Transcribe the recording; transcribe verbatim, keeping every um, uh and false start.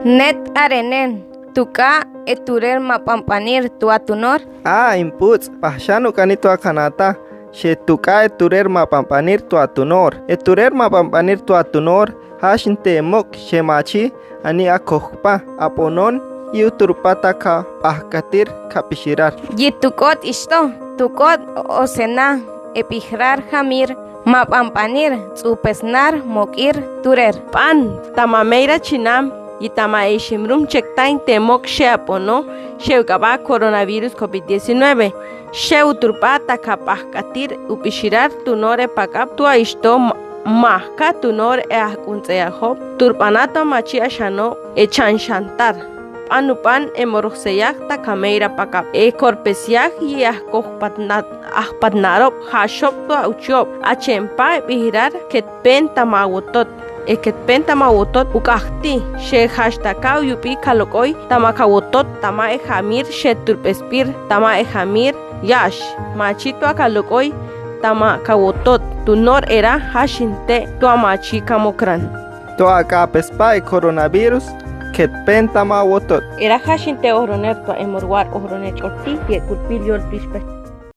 Net arenen, tuk'a e turel ma pampanir tua tunor. A, in puts', pahxan ukani tua kanata, xe tuk'a e turel ma pampanir tua tunor. E turel ma pampanir tua tunor, haxin te mok' xe machi, ani akokpa, aponon, i uturpa ta kapahkatir kapixirar. Yitukot ixto, tukot osena, epihirar jamir, ma pampanir, ts'upesnar, mok'ir, turel. P'an, tama meyra chinam, yi tama e iximrum chektayn te mok' xe apono, xew k'ab'a coronavirus covid diecinueve. Xew uturpa ta kapahkatir, upixirar, tunor e pak'ab tua ixto ma, mahka tunor e ak'unts'eyajob, turb'ana tua machi axano, e chanxantar. P'an up'an e morojseyaj ta kameyra pak'ab, e korpesiyaj yi ajkojpatna, ajpatnarob, jaxob tua uchob, achen pa e b'ihirar, ketpen tama awotot, e ketpen tama awotot, uk'ajti, xe jaxtaka yup'il kalok'oy, tama kawotot, tama e jamir, xe turb'esp'ir, tama e jamir, yax, machi tua kalok'oy, tama kawotot, tunor era, jaxin te, tua machi kamokran. Tua ak'apespa e coronavirus, ketpen tama awotot. Era jaxin te ojroner tua e morwar ojroner ch'olti, yek'ulbil yoltbixpa.